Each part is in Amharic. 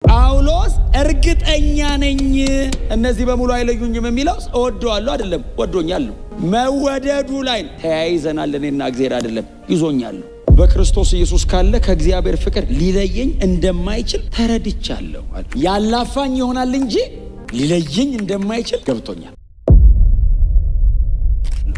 ጳውሎስ እርግጠኛ ነኝ እነዚህ በሙሉ አይለዩኝም የሚለው እወደዋለሁ አይደለም፣ ወዶኛል ነው። መወደዱ ላይ ተያይዘናል። እኔና እግዚአብሔር አይደለም ይዞኛል። በክርስቶስ ኢየሱስ ካለ ከእግዚአብሔር ፍቅር ሊለየኝ እንደማይችል ተረድቻለሁ። ያላፋኝ ይሆናል እንጂ ሊለየኝ እንደማይችል ገብቶኛል።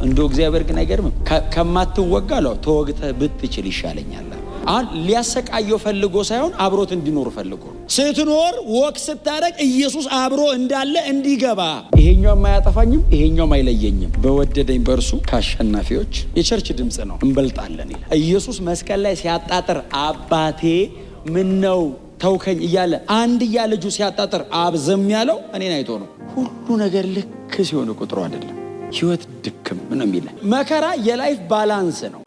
እንደው እግዚአብሔር ግን አይገርምም? ከማትወጋ ለው ተወግተህ ብትችል ይሻለኛል። አሁን ሊያሰቃየው ፈልጎ ሳይሆን አብሮት እንዲኖር ፈልጎ ስትኖር walk ስታደርግ ኢየሱስ አብሮ እንዳለ እንዲገባ። ይሄኛውም አያጠፋኝም፣ ይሄኛውም አይለየኝም። በወደደኝ በእርሱ ከአሸናፊዎች የ church ድምፅ ነው፣ እንበልጣለን ይላል። ኢየሱስ መስቀል ላይ ሲያጣጥር አባቴ ምን ነው ተውከኝ እያለ አንድያ ልጁ ሲያጣጥር አብ ዝም ያለው እኔን አይቶ ነው። ሁሉ ነገር ልክ ሲሆን ቁጥሩ አይደለም። ህይወት ድክም ነው የሚለ መከራ የ life balance ነው።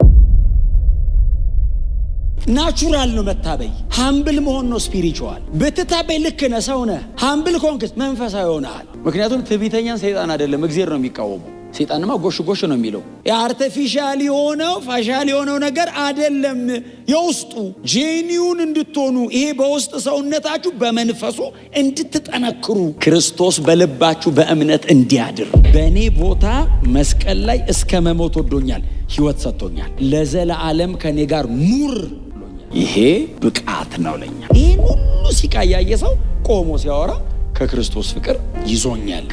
Natural ነው መታበይ። Humble መሆን ነው spiritual። ብትታበይ ልክ ነህ፣ ሰው ነህ። Humble ከሆንክስ መንፈሳዊ ሆነሃል። ምክንያቱም ትዕቢተኛን ሰይጣን አይደለም እግዚአብሔር ነው የሚቃወመው። ሰይጣንማ ጎሽ ጎሽ ነው የሚለው። የ artificial የሆነው facial የሆነው ነገር አይደለም፣ የውስጡ genuine እንድትሆኑ ይሄ በውስጥ ሰውነታችሁ በመንፈሱ እንድትጠነክሩ ክርስቶስ በልባችሁ በእምነት እንዲያድር። በእኔ ቦታ መስቀል ላይ እስከ መሞት ወዶኛል፣ ህይወት ሰጥቶኛል። ለዘለዓለም ከእኔ ጋር ኑር። ይሄ ብቃት ነው ለኛ። ይህን ሁሉ ሲቃ ያየ ሰው ቆሞ ሲያወራ ከክርስቶስ ፍቅር ይዞኛል።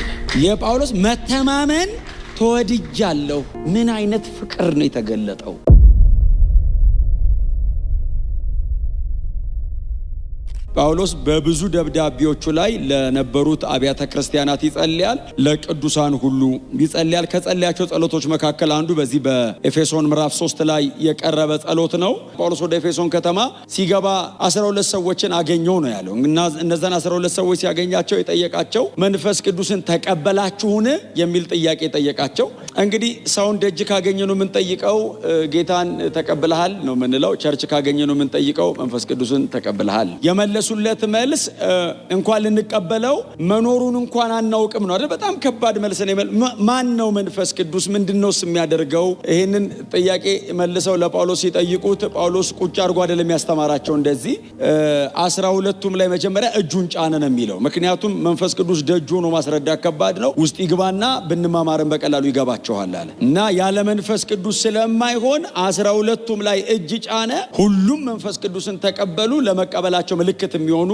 የጳውሎስ መተማመን ተወድጃለሁ። ምን አይነት ፍቅር ነው የተገለጠው? ጳውሎስ በብዙ ደብዳቤዎቹ ላይ ለነበሩት አብያተ ክርስቲያናት ይጸልያል፣ ለቅዱሳን ሁሉ ይጸልያል። ከጸለያቸው ጸሎቶች መካከል አንዱ በዚህ በኤፌሶን ምዕራፍ 3 ላይ የቀረበ ጸሎት ነው። ጳውሎስ ወደ ኤፌሶን ከተማ ሲገባ 12 ሰዎችን አገኘው ነው ያለው እና እነዛን 12 ሰዎች ሲያገኛቸው የጠየቃቸው መንፈስ ቅዱስን ተቀበላችሁን የሚል ጥያቄ ጠየቃቸው። እንግዲህ ሰውን ደጅ ካገኘ ነው የምንጠይቀው፣ ጌታን ተቀብለሃል ነው የምንለው። Church ካገኘ ነው የምንጠይቀው፣ መንፈስ ቅዱስን ተቀብለሃል። የመለሱለት መልስ እንኳን ልንቀበለው መኖሩን እንኳን አናውቅም ነው አይደል? በጣም ከባድ መልስ ነው። ማን ነው መንፈስ ቅዱስ? ምንድነውስ የሚያደርገው? ይሄንን ጥያቄ መልሰው ለጳውሎስ ሲጠይቁት ጳውሎስ ቁጭ አድርጎ አይደለም ያስተማራቸው። እንደዚህ 12ቱም ላይ መጀመሪያ እጁን ጫነ ነው የሚለው። ምክንያቱም መንፈስ ቅዱስ ደጅ ሆኖ ማስረዳት ከባድ ነው። ውስጥ ይግባና ብንማማርን በቀላሉ ይገባቸዋል አለ እና ያለ መንፈስ ቅዱስ ስለማይሆን 12ቱም ላይ እጅ ጫነ። ሁሉም መንፈስ ቅዱስን ተቀበሉ። ለመቀበላቸው ምልክት የሚሆኑ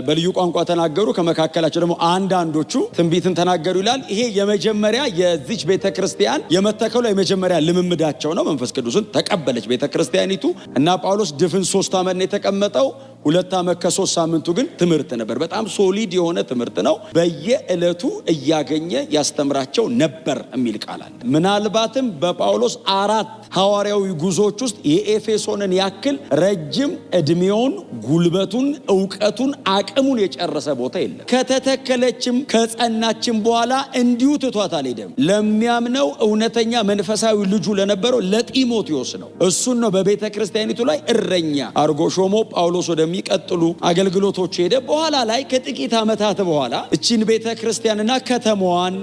በልዩ ቋንቋ ተናገሩ። ከመካከላቸው ደግሞ አንዳንዶቹ ትንቢትን ተናገሩ ይላል። ይሄ የመጀመሪያ የዚች ቤተክርስቲያን የመተከሏ የመጀመሪያ ልምምዳቸው ነው። መንፈስ ቅዱስን ተቀበለች ቤተክርስቲያኒቱ እና ጳውሎስ ድፍን 3 ዓመት ነው የተቀመጠው። 2 ዓመት ከ3 ሳምንቱ ግን ትምህርት ነበር። በጣም solid የሆነ ትምህርት ነው። በየዕለቱ እያገኘ ያስተምራቸው ነበር የሚል ቃል አለ። ምናልባትም በጳውሎስ 4 ሐዋርያዊ ጉዞዎች ውስጥ የኤፌሶንን ያክል ረጅም እድሜውን፣ ጉልበቱን፣ እውቀቱን፣ አቅሙን የጨረሰ ቦታ የለም። ከተተከለችም ከጸናችም በኋላ እንዲሁ ትቷት አልሄደም። ለሚያምነው እውነተኛ መንፈሳዊ ልጁ ለነበረው ለጢሞቴዎስ ነው። እሱን ነው በቤተ ክርስቲያኒቱ ላይ እረኛ አርጎ ሾሞ ጳውሎስ ወደሚቀጥሉ አገልግሎቶች ሄደ። በኋላ ላይ ከጥቂት ዓመታት በኋላ እቺን ቤተ ክርስቲያንና ከተማዋን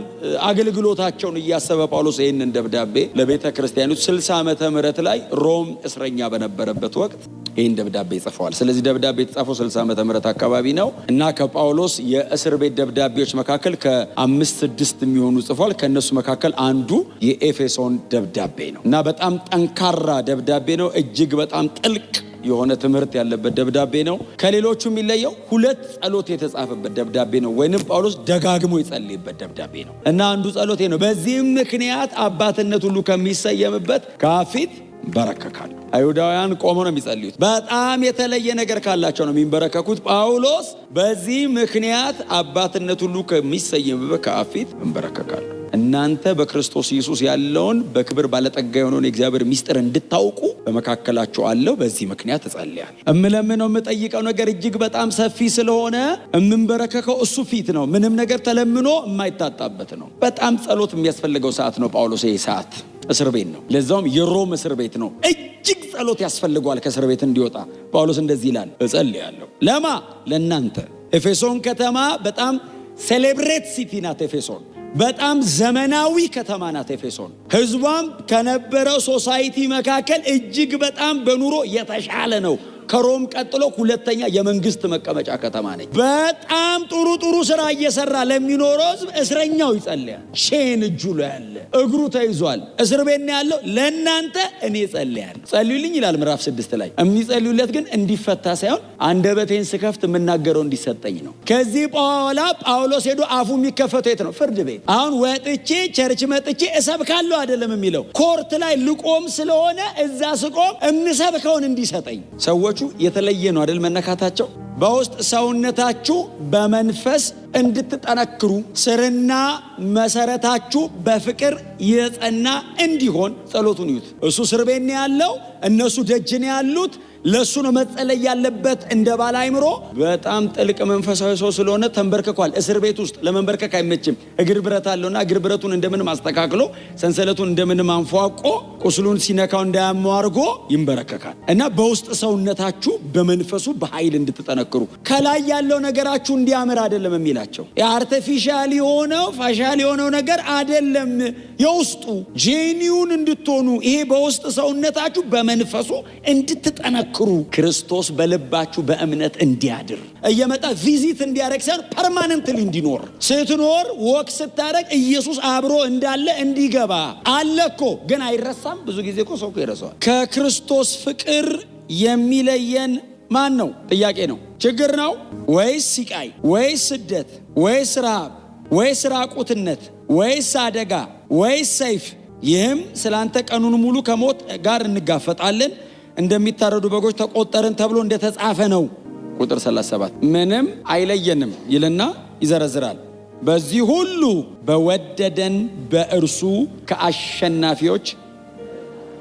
አገልግሎታቸውን እያሰበ ጳውሎስ ይህንን ደብዳቤ ለቤተ ክርስቲያኒቱ 60 ዓመተ ምህረት ላይ ሮም እስረኛ በነበረበት ወቅት ይህን ደብዳቤ ጽፈዋል። ስለዚህ ደብዳቤ የተጻፈው 60 ዓመተ ምህረት አካባቢ ነው እና ከጳውሎስ የእስር ቤት ደብዳቤዎች መካከል ከአምስት ስድስት የሚሆኑ ጽፏል። ከነሱ መካከል አንዱ የኤፌሶን ደብዳቤ ነው እና በጣም ጠንካራ ደብዳቤ ነው። እጅግ በጣም ጥልቅ የሆነ ትምህርት ያለበት ደብዳቤ ነው። ከሌሎቹ የሚለየው 2 ጸሎት የተጻፈበት ደብዳቤ ነው፣ ወይንም ጳውሎስ ደጋግሞ የጸለየበት ደብዳቤ ነው እና አንዱ ጸሎቴ ነው። በዚህም ምክንያት አባትነት ሁሉ ከሚሰየምበት ከአብ ፊት ይንበረከካሉ። አይሁዳውያን ቆመው ነው የሚጸልዩት። በጣም የተለየ ነገር ካላቸው ነው የሚንበረከኩት። ጳውሎስ በዚህ ምክንያት አባትነት ሁሉ ከሚሰየምበት ከአብ ፊት ይንበረከካሉ። እናንተ በክርስቶስ ኢየሱስ ያለውን በክብር ባለጠጋ የሆነውን የእግዚአብሔር ሚስጥር እንድታውቁ በመካከላችሁ አለው። በዚህ ምክንያት እጸልያለሁ። እምለምነው የምጠይቀው ነገር እጅግ በጣም ሰፊ ስለሆነ እምንበረከከው እሱ ፊት ነው። ምንም ነገር ተለምኖ የማይታጣበት ነው። በጣም ጸሎት የሚያስፈልገው ሰዓት ነው። ጳውሎስ ይሄ ሰዓት እስር ቤት ነው። ለዛውም የሮም እስር ቤት ነው። እጅግ ጸሎት ያስፈልገዋል ከእስር ቤት እንዲወጣ። ጳውሎስ እንደዚህ ይላል፣ እጸልያለሁ። ለማ? ለእናንተ። ኤፌሶን ከተማ በጣም celebrate city ናት። ኤፌሶን በጣም ዘመናዊ ከተማ ናት። ኤፌሶን ህዝቧም ከነበረው society መካከል እጅግ በጣም በኑሮ የተሻለ ነው። ከሮም ቀጥሎ ሁለተኛ የመንግስት መቀመጫ ከተማ ነች። በጣም ጥሩ ጥሩ ስራ እየሰራ ለሚኖረው ህዝብ እስረኛው ይጸልያል። Chain እጁ ላይ ያለ፣ እግሩ ተይዟል፣ እስር ቤት ነው ያለው። ለእናንተ እኔ እጸልያለሁ፣ ጸልዩልኝ ይላል ምዕራፍ 6 ላይ። የሚጸልዩለት ግን እንዲፈታ ሳይሆን አንደበቴን ስከፍት የምናገረው እንዲሰጠኝ ነው። ከዚህ በኋላ ጳውሎስ ሄዶ አፉ የሚከፈተው የት ነው? ፍርድ ቤት። አሁን ወጥቼ church መጥቼ እሰብካለሁ አይደለም የሚለው፣ court ላይ ልቆም ስለሆነ እዛ ስቆም እምሰብከውን እንዲሰጠኝ። ሰዎቹ የተለየ ነው አይደል መነካታቸው። በውስጥ ሰውነታችሁ በመንፈስ እንድትጠነክሩ ስርና መሰረታችሁ በፍቅር የጸና እንዲሆን ጸሎቱን ይዩት። እሱ እስር ቤት ነው ያለው፣ እነሱ ደጅ ነው ያሉት። ለእሱ ነው መጸለይ ያለበት። እንደ ባለ አይምሮ በጣም ጥልቅ መንፈሳዊ ሰው ስለሆነ ተንበርክኳል። እስር ቤት ውስጥ ለመንበርከክ አይመችም። እግር ብረት አለውና እግር ብረቱን እንደምንም አስተካክሎ ሰንሰለቱን እንደምንም አንፏቆ ቁስሉን ሲነካው እንዳያመው አድርጎ ይንበረከካል። እና በውስጥ ሰውነታችሁ በመንፈሱ በኃይል እንድትጠነክሩ፣ ከላይ ያለው ነገራችሁ እንዲያምር አይደለም የሚላቸው፣ የ artificial የሆነው facial የሆነው ነገር አይደለም፣ የውስጡ genuine እንድትሆኑ፣ ይሄ በውስጥ ሰውነታችሁ በመንፈሱ እንድትጠነክሩ፣ ክርስቶስ በልባችሁ በእምነት እንዲያድር፣ እየመጣ visit እንዲያደርግ ሳይሆን permanently እንዲኖር፣ ስትኖር walk ስታደርግ ኢየሱስ አብሮ እንዳለ እንዲገባ። አለ እኮ ግን አይረሳም። ብዙ ጊዜ እኮ ሰው እኮ ይረሳዋል። ከክርስቶስ ፍቅር የሚለየን ማን ነው? ጥያቄ ነው። ችግር ነው ወይስ ሲቃይ ወይስ ስደት ወይስ ረሃብ ወይስ ራቁትነት ወይስ አደጋ ወይስ ሰይፍ? ይህም ስላንተ ቀኑን ሙሉ ከሞት ጋር እንጋፈጣለን፣ እንደሚታረዱ በጎች ተቆጠርን ተብሎ እንደተጻፈ ነው። ቁጥር 37 ምንም አይለየንም ይልና ይዘረዝራል። በዚህ ሁሉ በወደደን በእርሱ ከአሸናፊዎች።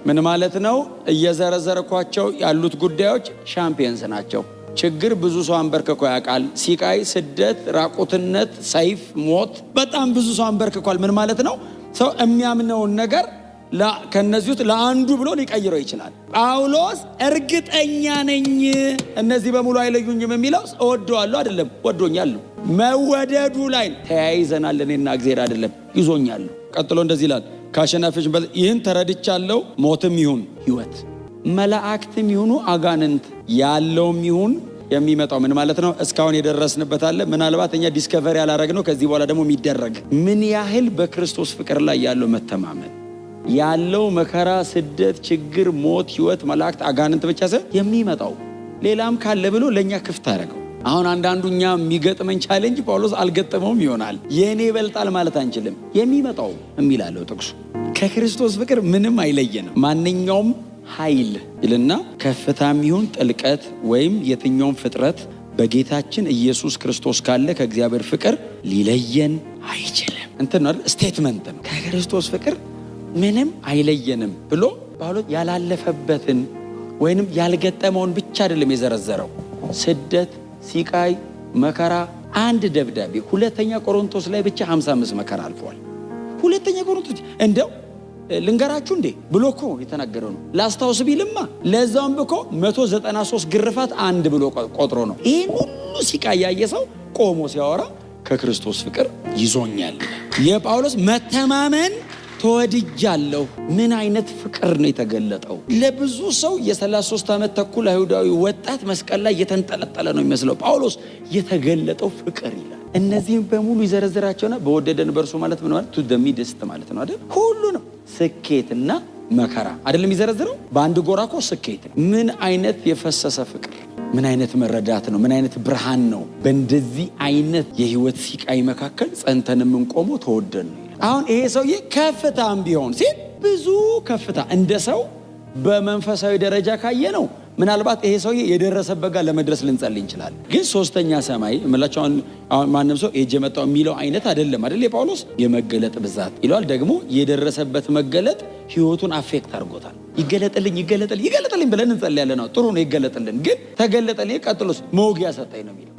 ምን ማለት ነው? እየዘረዘርኳቸው ያሉት ጉዳዮች champions ናቸው። ችግር ብዙ ሰው አንበርክኮ ያውቃል። ሲቃይ፣ ስደት፣ ራቁትነት፣ ሰይፍ፣ ሞት በጣም ብዙ ሰው አንበርክኳል። ምን ማለት ነው? ሰው የሚያምነውን ነገር ከነዚህ ውስጥ ለአንዱ ብሎ ሊቀይረው ይችላል። ጳውሎስ እርግጠኛ ነኝ እነዚህ በሙሉ አይለዩኝም የሚለው እወደዋለሁ አይደለም፣ ወዶኛል ነው። መወደዱ ላይ ተያይዘናል። እኔና እግዚአብሔር አይደለም፣ ይዞኛል። ቀጥሎ እንደዚህ ይላል፣ ከአሸናፊዎች ይህን ተረድቻለሁ፣ ሞትም ይሁን ሕይወት፣ መላእክትም ይሁኑ አጋንንት፣ ያለውም ይሁን የሚመጣው። ምን ማለት ነው? እስካሁን የደረስንበት አለ። ምናልባት እኛ discovery ያላረግነው ከዚህ በኋላ ደግሞ የሚደረግ፣ ምን ያህል በክርስቶስ ፍቅር ላይ ያለው መተማመን፣ ያለው መከራ፣ ስደት፣ ችግር፣ ሞት፣ ህይወት፣ መላእክት፣ አጋንንት ብቻ ሳይሆን የሚመጣው ሌላም ካለ ብሎ ለእኛ ክፍት አደረገው። አሁን አንዳንዱ እኛ የሚገጥመን challenge ጳውሎስ አልገጠመውም ይሆናል። የእኔ ይበልጣል ማለት አንችልም። የሚመጣው የሚላለው ጥቅሱ ከክርስቶስ ፍቅር ምንም አይለየንም። ማንኛውም ኃይል ይልና ከፍታም ይሁን ጥልቀት ወይም የትኛውም ፍጥረት በጌታችን ኢየሱስ ክርስቶስ ካለ ከእግዚአብሔር ፍቅር ሊለየን አይችልም። እንትን ነው አይደል? Statement ነው። ከክርስቶስ ፍቅር ምንም አይለየንም ብሎ ጳውሎስ ያላለፈበትን ወይንም ያልገጠመውን ብቻ አይደለም የዘረዘረው። ስደት፣ ሲቃይ፣ መከራ፣ አንድ ደብዳቤ ሁለተኛ ቆሮንቶስ ላይ ብቻ 55 መከራ አልፈዋል። ሁለተኛ ቆሮንቶስ እንደው ልንገራችሁ እንዴ ብሎ እኮ የተናገረው ነው። ላስታውስ ቢልማ ለዛውም እኮ 193 ግርፋት አንድ ብሎ ቆጥሮ ነው። ይህን ሁሉ ሲቃይ ያየ ሰው ቆሞ ሲያወራ ከክርስቶስ ፍቅር ይዞኛል። የጳውሎስ መተማመን ተወድጃለሁ። ምን አይነት ፍቅር ነው የተገለጠው? ለብዙ ሰው የ33 ዓመት ተኩል አይሁዳዊ ወጣት መስቀል ላይ የተንጠለጠለ ነው የሚመስለው። ጳውሎስ የተገለጠው ፍቅር ይላል። እነዚህም በሙሉ ይዘረዝራቸውና በወደደን በእርሱ ማለት ምን ማለት to the midst ማለት ነው አይደል? ሁሉንም ስኬትና መከራ አይደለም የሚዘረዝረው። በአንድ ጎራ እኮ ስኬት ነው። ምን አይነት የፈሰሰ ፍቅር፣ ምን አይነት መረዳት ነው? ምን አይነት ብርሃን ነው? በእንደዚህ አይነት የህይወት ሲቃይ መካከል ጸንተን የምንቆመው ተወደን ነው። አሁን ይሄ ሰውዬ ከፍታም ቢሆን ሲል ብዙ ከፍታ እንደ ሰው በመንፈሳዊ ደረጃ ካየ ነው፣ ምናልባት ይሄ ሰውዬ የደረሰበት ጋር ለመድረስ ልንጸልይ እንችላለን። ግን ሶስተኛ ሰማይ የምላቸው አሁን ማንም ሰው ሄጄ መጣው የሚለው አይነት አይደለም አይደል? የጳውሎስ የመገለጥ ብዛት ይለዋል። ደግሞ የደረሰበት መገለጥ ህይወቱን affect አድርጎታል። ይገለጥልኝ፣ ይገለጥልኝ፣ ይገለጥልኝ ብለን እንጸልያለን። ነው፣ ጥሩ ነው፣ ይገለጥልን። ግን ተገለጠልኝ፣ ቀጥሎስ መውጊያ ሰጠኝ ነው የሚለው።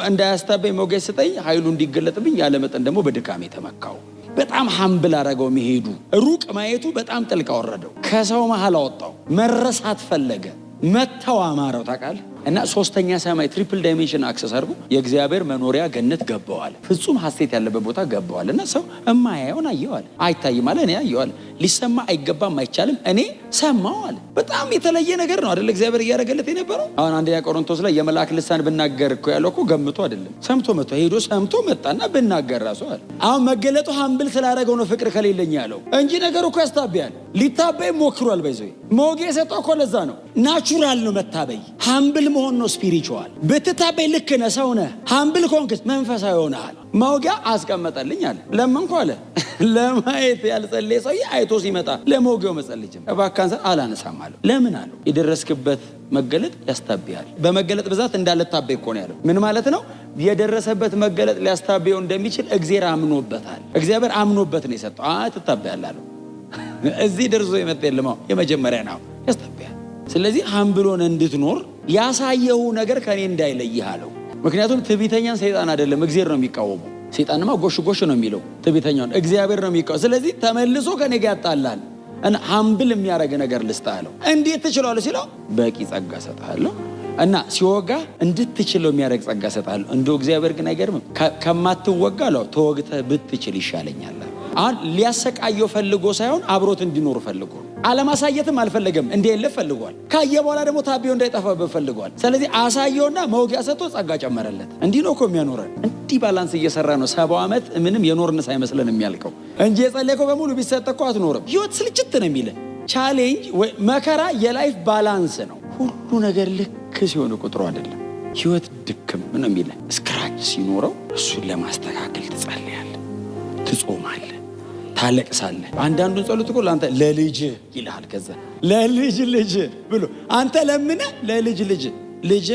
እንዳያስታበኝ መውጊያ ሰጠኝ፣ ኃይሉ እንዲገለጥብኝ ያለ መጠን ደግሞ በድካሜ ተመካው። በጣም humble አረገው። መሄዱ ሩቅ ማየቱ በጣም ጥልቅ አወረደው። ከሰው መሃል አወጣው። መረሳት ፈለገ። መተው አማረው ታውቃለህ። እና ሶስተኛ ሰማይ triple dimension access አድርጎ የእግዚአብሔር መኖሪያ ገነት ገባዋል። ፍጹም ሐሴት ያለበት ቦታ ገባዋል። እና ሰው እማያየውን አየዋል። አይታይም አለ፣ እኔ አየዋል። ሊሰማ አይገባም፣ አይቻልም። እኔ ሰማው አለ። በጣም የተለየ ነገር ነው አይደል? እግዚአብሔር እያደረገለት የነበረው። አሁን አንደኛ ቆሮንቶስ ላይ የመልአክ ልሳን ብናገር እኮ ያለው እኮ ገምቶ አይደለም፣ ሰምቶ መጥቶ ሄዶ ሰምቶ መጣና ብናገር ራሱ አለ። አሁን መገለጡ humble ስላደረገው ነው ፍቅር ከሌለኝ ያለው እንጂ ነገሩ እኮ ያስታብያል። ሊታበይ ሞክሯል። by the way መውጊያ የሰጠው እኮ ለዛ ነው። Natural ነው መታበይ። Humble መሆን ነው spiritual። ብትታበይ ልክ ነህ፣ ሰው ነህ። Humble ከሆንክስ መንፈሳዊ ሆነሃል። መውጊያ አስቀመጠልኝ አለ። ለመንኩ አለ። ለማየት ያልጸለየ ሰውዬ አይቶ ሲመጣ ለመውጊያው መጸለይ ጀመረ። እባክህ አንሳ፣ አላነሳም አለው። ለምን አለው። የደረስክበት መገለጥ ያስታብያል። በመገለጥ ብዛት እንዳልታበይ እኮ ነው ያለው። ምን ማለት ነው? የደረሰበት መገለጥ ሊያስታብየው እንደሚችል እግዚአብሔር አምኖበታል። እግዚአብሔር አምኖበት ነው የሰጠው። አይ ትታበያለህ አለው። እዚህ ደርሶ የመጣ የለም። የመጀመሪያ ነው፣ ያስታብያል። ስለዚህ humble ሆነህ እንድትኖር ያሳየው ነገር ከኔ እንዳይለይህ አለው። ምክንያቱም ትዕቢተኛን ሰይጣን አይደለም እግዚአብሔር ነው የሚቃወመው። ሰይጣንማ ጎሽ ጎሽ ነው የሚለው፣ ትዕቢተኛውን እግዚአብሔር ነው የሚቃወመው። ስለዚህ ተመልሶ ከኔ ጋር ያጣላል እና humble የሚያደርግ ነገር ልስጥህ አለው። እንዴት ትችላለህ ሲለው በቂ ጸጋ እሰጥሃለሁ እና ሲወጋ እንድትችለው የሚያደርግ ጸጋ እሰጥሃለሁ። እንደው እግዚአብሔር ግን አይገርምም? ከማትወጋ አለው ተወግተህ ብትችል ይሻለኛል። አሁን ሊያሰቃየው ፈልጎ ሳይሆን አብሮት እንዲኖር ፈልጎ፣ አለማሳየትም አልፈለገም። እንዲህ የለ ፈልጓል። ካየ በኋላ ደግሞ ታቢዮ እንዳይጠፋበት ፈልጓል። ስለዚህ አሳየውና መውጊያ ሰጥቶ ጸጋ ጨመረለት። እንዲህ ነው እኮ የሚያኖረን። እንዲህ balance እየሰራ ነው። 70 ዓመት ምንም የኖርን ሳይመስለን የሚያልቀው እንጂ የጸለይከው በሙሉ ቢሰጥ እኮ አትኖርም። ህይወት ስልችት ነው የሚልህ። Challenge ወይ መከራ የ life balance ነው። ሁሉ ነገር ልክ ሲሆን ቁጥሩ አይደለም። ህይወት ድክም ነው የሚልህ። Scratch ሲኖረው እሱን ለማስተካከል ትጸልያለህ፣ ትጾማለህ፣ ታለቅሳለህ። አንዳንዱን ጸሎት እኮ ለአንተ ለልጅ ይልሃል። ከዛ ለልጅ ልጅ ብሎ አንተ ለምነ ለልጅ ልጅ ልጅ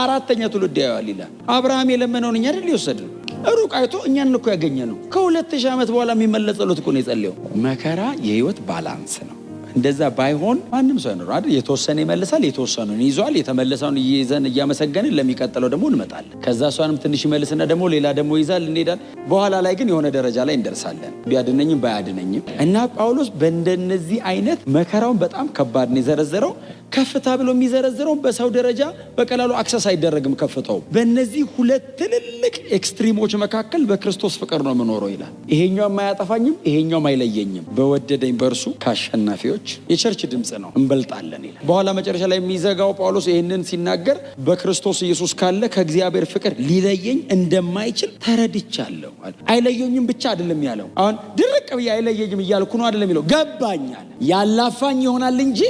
አራተኛ ትውልድ ያየዋል ይላል። አብርሃም የለመነውን እኛ አይደል የወሰድነው? ሩቅ አይቶ እኛን እኮ ያገኘ ነው። ከ2000 ዓመት በኋላ የሚመለስ ጸሎት እኮ ነው የጸለየው። መከራ የህይወት balance ነው። እንደዛ ባይሆን ማንም ሰው አይኖርም አይደል? የተወሰነ ይመልሳል፣ የተወሰነውን ይዟል። የተመለሰውን ይዘን እያመሰገንን ለሚቀጥለው ደግሞ እንመጣለን። ከዛ እሷንም ትንሽ ይመልስና ደግሞ ሌላ ደግሞ ይዛል፣ እንሄዳለን። በኋላ ላይ ግን የሆነ ደረጃ ላይ እንደርሳለን፣ ቢያድነኝም ባያድነኝም። እና ጳውሎስ በእንደነዚህ አይነት መከራውን በጣም ከባድ ነው የዘረዘረው። ከፍታ ብሎ የሚዘረዝረው በሰው ደረጃ በቀላሉ access አይደረግም ከፍታው። በእነዚህ ሁለት ትልልቅ extreme ኦች መካከል በክርስቶስ ፍቅር ነው የምኖረው ይላል። ይሄኛውም አያጠፋኝም፣ ይሄኛውም አይለየኝም። በወደደኝ በእርሱ ከአሸናፊዎች የ church ድምፅ ነው እንበልጣለን ይላል። በኋላ መጨረሻ ላይ የሚዘጋው ጳውሎስ ይህንን ሲናገር በክርስቶስ ኢየሱስ ካለ ከእግዚአብሔር ፍቅር ሊለየኝ እንደማይችል ተረድቻለሁ። አይለየኝም ብቻ አይደለም ያለው። አሁን ድርቅ ብዬ አይለየኝም እያልኩ ነው አይደለም የሚለው፣ ገባኛል። ያላፋኝ ይሆናል እንጂ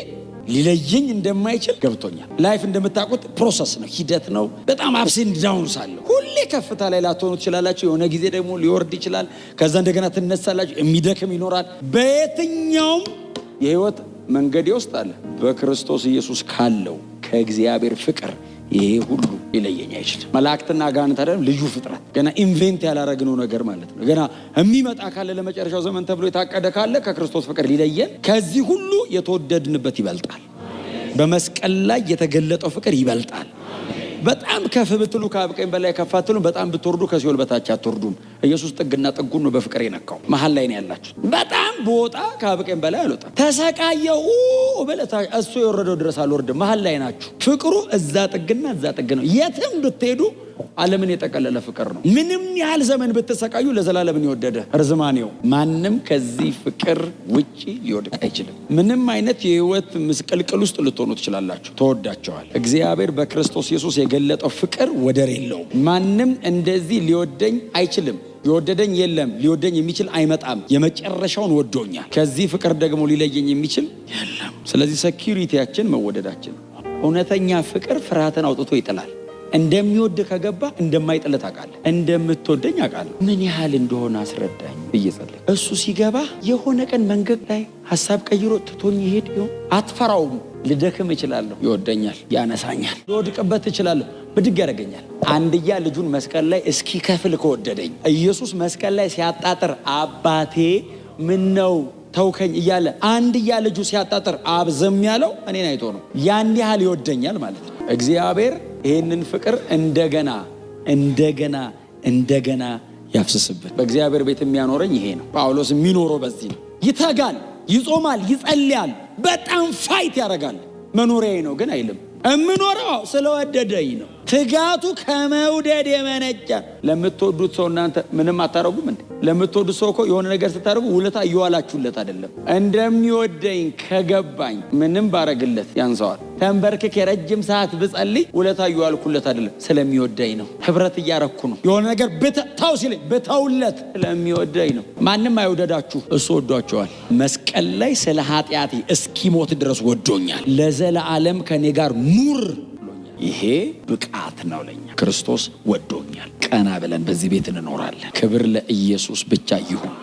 ሊለየኝ እንደማይችል ገብቶኛል። Life እንደምታውቁት process ነው፣ ሂደት ነው። በጣም ups and downs አለው። ሁሌ ከፍታ ላይ ላትሆኑ ትችላላችሁ። የሆነ ጊዜ ደግሞ ሊወርድ ይችላል። ከዛ እንደገና ትነሳላችሁ። የሚደክም ይኖራል። በየትኛውም የህይወት መንገዴ ውስጥ አለ በክርስቶስ ኢየሱስ ካለው ከእግዚአብሔር ፍቅር ይሄ ሁሉ ሊለየኝ አይችልም። መላእክትና አጋንንት አይደለም፣ ልዩ ፍጥረት ገና invent ያላረግነው ነገር ማለት ነው። ገና የሚመጣ ካለ ለመጨረሻው ዘመን ተብሎ የታቀደ ካለ ከክርስቶስ ፍቅር ሊለየን ከዚህ ሁሉ የተወደድንበት ይበልጣል። በመስቀል ላይ የተገለጠው ፍቅር ይበልጣል። በጣም ከፍ ብትሉ ከአብ ቀኝ በላይ ከፍ አትሉም። በጣም ብትወርዱ ከሲኦል በታች አትወርዱም። ኢየሱስ ጥግና ጥጉን ነው በፍቅር የነካው። መሀል ላይ ነው ያላችሁ። በጣም ብወጣ ከአብ ቀኝ በላይ አልወጣም። ተሰቃየው በለታ እሱ የወረደው ድረስ አልወርድም። መሀል ላይ ናችሁ። ፍቅሩ እዛ ጥግና እዛ ጥግ ነው። የትም ብትሄዱ ዓለምን የጠቀለለ ፍቅር ነው። ምንም ያህል ዘመን ብትሰቃዩ ለዘላለምን የወደደ ርዝማኔው ማንም ከዚህ ፍቅር ውጪ ሊወድቅ አይችልም። ምንም አይነት የህይወት ምስቅልቅል ውስጥ ልትሆኑ ትችላላችሁ። ተወዳቸዋል። እግዚአብሔር በክርስቶስ ኢየሱስ የገለጠው ፍቅር ወደር የለውም። ማንም እንደዚህ ሊወደኝ አይችልም። የወደደኝ የለም፣ ሊወደኝ የሚችል አይመጣም። የመጨረሻውን ወዶኛል። ከዚህ ፍቅር ደግሞ ሊለየኝ የሚችል የለም። ስለዚህ security ያችን መወደዳችን። እውነተኛ ፍቅር ፍርሃትን አውጥቶ ይጥላል። እንደሚወድ ከገባ እንደማይጥል ታውቃለህ። እንደምትወደኝ አውቃለሁ። ምን ያህል እንደሆነ አስረዳኝ እየጸለይኩ እሱ ሲገባ የሆነ ቀን መንገድ ላይ ሀሳብ ቀይሮ ትቶኝ ይሄድ ይሆን? አትፈራውም። ልደክም እችላለሁ፣ ይወደኛል፣ ያነሳኛል። ልወድቅበት እችላለሁ፣ ብድግ ያደርገኛል። አንድያ ልጁን መስቀል ላይ እስኪከፍል ከወደደኝ፣ ኢየሱስ መስቀል ላይ ሲያጣጥር አባቴ ምን ነው ተውከኝ እያለ አንድያ ልጁ ሲያጣጥር አብ ዝም ያለው እኔን አይቶ ነው። ያን ያህል ይወደኛል ማለት ነው። እግዚአብሔር ይህንን ፍቅር እንደገና እንደገና እንደገና ያፍስስብን። በእግዚአብሔር ቤት የሚያኖረኝ ይሄ ነው። ጳውሎስ የሚኖረው በዚህ ነው። ይተጋል፣ ይጾማል፣ ይጸልያል፣ በጣም fight ያደርጋል። መኖሪያዬ ነው ግን አይልም። እምኖረው ስለወደደኝ ነው። ትጋቱ ከመውደድ የመነጨ። ለምትወዱት ሰው እናንተ ምንም አታረጉም እንዴ? ለምትወዱት ሰው እኮ የሆነ ነገር ስታደርጉ ውለታ እየዋላችሁለት አይደለም። እንደሚወደኝ ከገባኝ ምንም ባረግለት ያንሰዋል። ተንበርክኬ የረጅም ሰዓት ብጸልይ ውለታ እየዋልኩለት አይደለም፣ ስለሚወደኝ ነው። ህብረት እያረኩ ነው። የሆነ ነገር ብተው ሲለኝ ብተውለት ስለሚወደኝ ነው። ማንም አይውደዳችሁ፣ እሱ ወዷቸዋል። መስቀል ላይ ስለ ኃጢአቴ እስኪሞት ድረስ ወዶኛል። ለዘለዓለም ከኔ ጋር ኑር ብሎኛል። ይሄ ብቃት ነው ለኛ። ክርስቶስ ወዶኛል። ቀና ብለን በዚህ ቤት እንኖራለን። ክብር ለኢየሱስ ብቻ ይሁን።